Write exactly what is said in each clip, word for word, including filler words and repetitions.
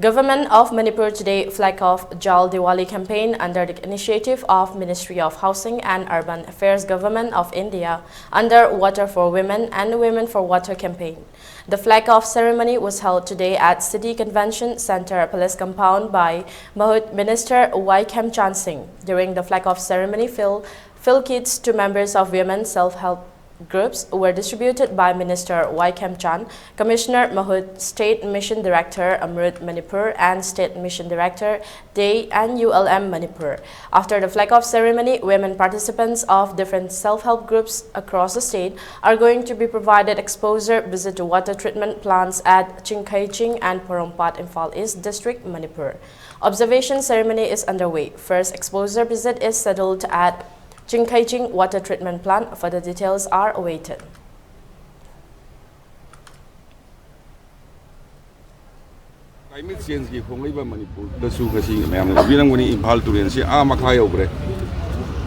Government of Manipur today flag off Jal Diwali campaign under the initiative of Ministry of Housing and Urban Affairs, Government of India, under Water for Women and Women for Water campaign. The flag off ceremony was held today at City Convention Center Palace compound by Mahut Minister Y Khemchand Singh. During the flag off ceremony, fill, fill kits to members of women self-help groups were distributed by Minister Y Khemchand, Commissioner Mahut, State Mission Director Amrut Manipur, and State Mission Director Day and U L M Manipur. After the flag-off ceremony, women participants of different self-help groups across the state are going to be provided exposure visit to water treatment plants at Chingkheiching and Porompat, Imphal East District, Manipur. Observation ceremony is underway. First exposure visit is scheduled at Chingkheiching Water Treatment Plant. Further details are awaited. Climate changeꯀꯤ ꯍꯣꯡꯂꯛꯏꯕ ꯃꯅꯤꯄꯨꯔꯗꯁꯨ ꯉꯁꯤ ꯃꯌꯥꯝꯅ ꯎꯕꯤꯔꯝꯒꯅꯤ, ꯏꯝꯐꯥꯜ ꯇꯨꯔꯦꯜꯁꯤ ꯑꯥ ꯃꯈꯥ ꯌꯧꯈ꯭ꯔꯦ꯫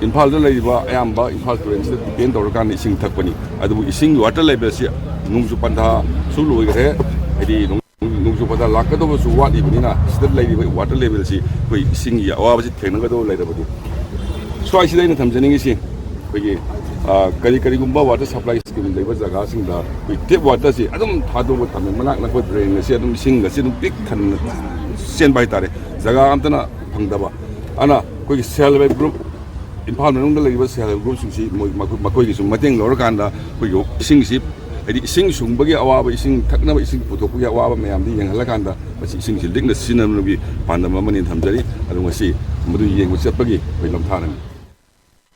ꯏꯝꯐꯥꯜꯗ ꯂꯩꯔꯤꯕ ꯑꯌꯥꯝꯕ Imphal ꯇꯨꯔꯦꯜꯁꯤꯗ depend ꯇꯧꯔꯀꯥꯟꯗ ꯏꯁꯤꯡ ꯊꯛꯄꯅꯤ꯫ ꯑꯗꯨꯕꯨ ꯏꯁꯤꯡ, water levelꯁꯤ ꯅꯣꯡꯖꯨ ꯄꯟꯊꯥꯁꯨ ꯂꯣꯏꯈ꯭ꯔꯦ, ꯍꯥꯏꯗꯤ ꯅꯣꯡ- ꯅꯣꯡꯖꯨ ꯄꯟꯊꯥ ꯂꯥꯛꯀꯗꯧꯕꯁꯨ ꯋꯥꯠꯂꯤꯕꯅꯤꯅ, ꯁꯤꯗ ꯂꯩꯔꯤꯕ water levelꯁꯤ ꯑꯩꯈꯣꯏ ꯏꯁꯤꯡꯒꯤ ꯑꯋꯥꯕꯁꯤ ꯊꯦꯡꯅꯒꯗꯧꯕ ꯂꯩꯔꯕꯗꯤ, ꯁ꯭ꯋꯥꯏꯁꯤꯗ ꯑꯩꯅ ꯊꯝꯖꯅꯤꯡꯉꯤꯁꯤ, ꯑꯩꯈꯣꯏꯒꯤ, ꯑ, ꯀꯔꯤ ꯀꯔꯤꯒꯨꯝꯕ water supply scheme ꯂꯩꯕ ꯖꯒꯥꯁꯤꯡꯗ ꯑꯩꯈꯣꯏ tap waterꯁꯤ ꯑꯗꯨꯝ ꯊꯥꯗꯣꯛꯑꯒ ꯊꯝꯃꯦ, ꯃꯅꯥꯛ ꯅꯛꯄ drainꯁꯤ ꯑꯗꯨꯝ ꯏꯁꯤꯡ ꯑꯁꯤ ꯑꯗꯨꯝ ꯄꯤꯛ ꯊꯟꯅ ꯆꯦꯟꯕ ꯍꯥꯏꯇꯥꯔꯦ, ꯖꯒꯥ ꯑꯝꯇꯅ ꯐꯪꯗꯕ꯫ ꯑꯗꯨꯅ ꯑꯩꯈꯣꯏꯒꯤ self help group, ꯏꯝꯐꯥꯜ ꯃꯅꯨꯡꯗ ꯂꯩꯔꯤꯕ self help groupꯁꯤꯡꯁꯤ ꯃꯣꯏ-, ꯃꯈꯣꯏ-, ꯃꯈꯣꯏꯒꯤꯁꯨ ꯃꯇꯦꯡ ꯂꯧꯔꯀꯥꯟꯗ ꯑꯩꯈꯣꯏꯒꯤ ꯏꯁꯤꯡꯁꯤ, ꯍꯥꯏꯗꯤ ꯏꯁꯤꯡ ꯁꯨꯡꯕꯒꯤ ꯑꯋꯥꯕ, ꯏꯁꯤꯡ ꯊꯛꯅꯕ ꯏꯁꯤꯡ ꯄꯨꯊꯣꯛꯄꯒꯤ ꯑꯋꯥꯕ ꯃꯌꯥꯝꯗꯨ ꯌꯦꯡꯍꯜꯂꯀꯥꯟꯗ ꯃꯁꯤ ꯏꯁꯤꯡꯁꯤ ꯂꯤꯛꯅ ꯁꯤꯖꯤꯟꯅꯅꯕꯒꯤ ꯄꯥꯟꯗꯝ ꯑꯃꯅꯤ ꯊꯝꯖꯔꯤ꯫ ꯑꯗꯨ ꯉꯁꯤ ꯃꯗꯨ ꯌꯦꯡꯕ ꯆꯠꯄꯒꯤ ꯑꯩꯈꯣꯏ ꯂꯝꯊꯥꯔꯝꯃꯤ꯫